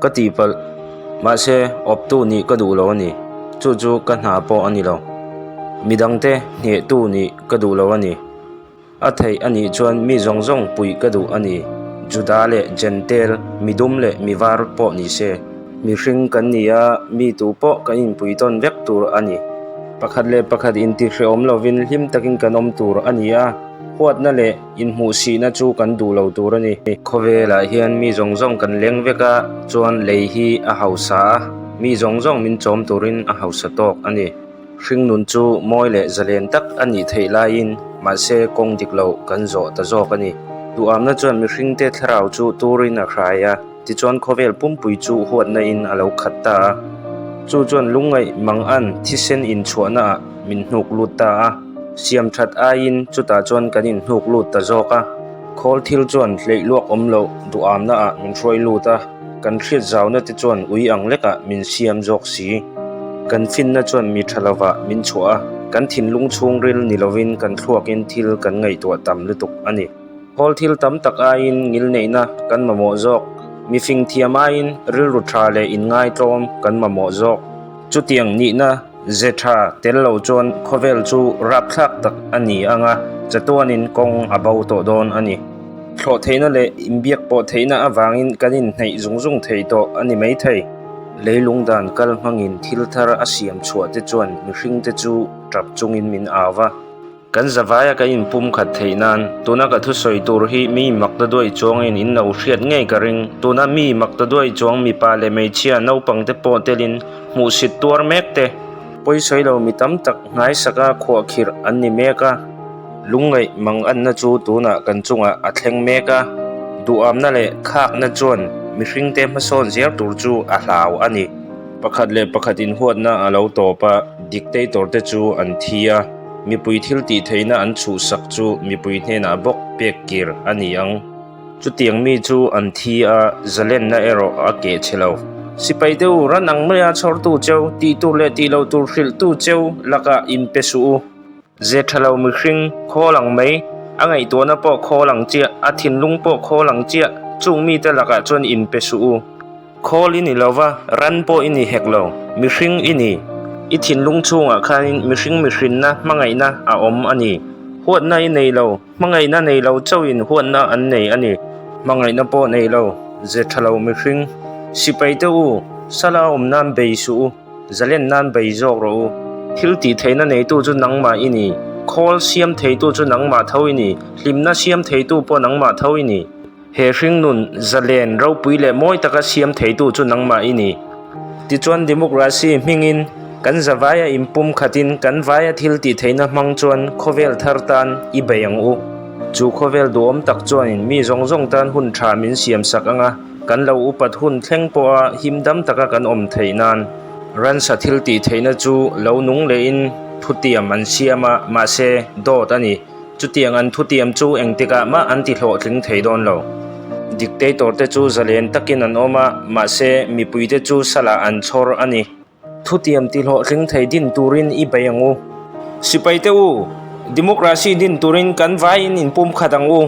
Ka tihpalh, mahse awptu nih ka duh lo a ni. Chu chu ka hna pawh a ni lo. Midangte hnehtu nih ka duh lo a ni. A theih a nih chuan mi zawng zawng puih ka duh a ni. Juda leh Jentail, midum leh mivar pawh ni se. Mihring kan ni a, mi tu pawh kan inpui tawn vek tur a ni. Pakhat leh pakhat intihhrehawm lovin hlim takin kan awm tur a ni a, huatna leh inhmuhsihna chu kan duh lo tur a ni. Khawvelah hian mi zawng zawng kan leng vek a, chuan lei hi a hausa a, mi zawng zawng min chawm turin a hausa tawk a ni. Hringnun chu mawi leh zalen tak a nih theih laiin mahse kawng dik loh kan zawh ta zawk a ni. Duhamna chuan mihringte thlarau chu turin a hrai a, tichuan khawvel pumpui chu huatna in a lo khat ta a. Chu chuan lungngaih mangan thisen inchhuahna ah min hnuk lut ta a, siam that aiin chutah chuan kan inhnuk lut ta zawk a. Khawl thil chuan hleihluak awm loh duhamna ah min hruai lut a. Kan hriat zauna te chuan ui ang lekah min siam zawk si. Kan finna chuan mi tha lovah min chhuah a, kan thinlung chhungril ni lovin kan thluakin thil kan ngaihtuah tam lutuk a ni. Khawl thil tam tak aiin ngilneihna kan mamawh zawk. Mifing thiam aiin rilru tha leh inngaitlawm kan mamawh zawk. Chutiang nihna ze tha tel lo chuan khawvel chu rapthlak tak a ni ang a, chatuanin kawng a bo tawh dawn a ni. Thlawh theihna leh inbiak pawh theihna avangin kan inhnaih zung zung thei tawh a ni maithei. Leilung dan kal hmangin thil thar a siam chhuah te chuan mihringte chu tap chungin min au va. Kan zavaia kan inpum khat theih nan tuna ka thusawi tur hi mi makta duai chuangin in lo hriat ngei ka ring. Tuna mi makta duai chuang mipa leh hmeichhia naupangte pawh telin hmuhsit tuar mek te. Pawisawi lo mi tam tak hnaisaka khuahkhirh an ni mek a. Lungngaih manganna chu tunah kan chungah a thleng mek a, duhamna leh khakna chuan mihringte hmasawn zel tur chu a hlau a ni. Pakhat leh pakhat inhuatna a lo tawp a, dictator te chu an thi a, mipui thil tih theihna an chhuhsak chu mipui hnenah bawk pek kir a ni ang. Chutiang mi chu an thi a, zalenna erawh a keh chhe lo. Sipai deuh ran ang maia chhawrtu cheu, tih tur leh tih loh tur hrilhtu cheu lakah inpe suh u. Ze tha lo mihring khawl ang mai, a ngaihtuahna pawh khawl ang chiah, a thinlung pawh khawl ang chiah, chung mite lakah chuan inpe suh u. Khawl i ni lo va, ran pawh i ni hek lo, mihring i ni. I thinlung chhungah khanin mihring mihrinna hmangaihna a awm a ni. Huatna i nei lo, hmangaihna nei lo chauhin huatna an nei a ni. Hmangaihna pawh nei lo, ze tha lo mihring. Sipaite u, sala awm nan bei suh u. Zalen nan bei zawk rawh u. Thil tih theihna neitu chu nangmah i ni. Khawl siam theitu chu nangmah tho i ni. Hlimna siam theitu pawh nangmah tho i ni. He hringnun, zalen, ropui leh mawi taka siam theitu chu nangmah i ni. Tichuan democracy hmingin kan zavaia inpum khatin kan vaia thil tih theihna hmang chuan khawvel thar tan i bei ang u. Chu khawvel duhawm tak chuanin mi zawng zawng tan hun tha min siamsak ang a. Kan lo upat hun thleng pawha him dam taka kan awm theih nan ransa thil tih theihna chu lo nung lehin thutiam an siam a, mahse dawt a ni. Chutiang an thutiam chu engtikah mah an ti hlawhtling thei dawn lo. Dictator te chu zalen takin an awm a, mahse mipuite chu salah an chhawr a ni. Thutiam ti hlawhtling thei din turin i bei ang u. Sipaite u, Democracy din turin kan vaiin inpumkhat ang u.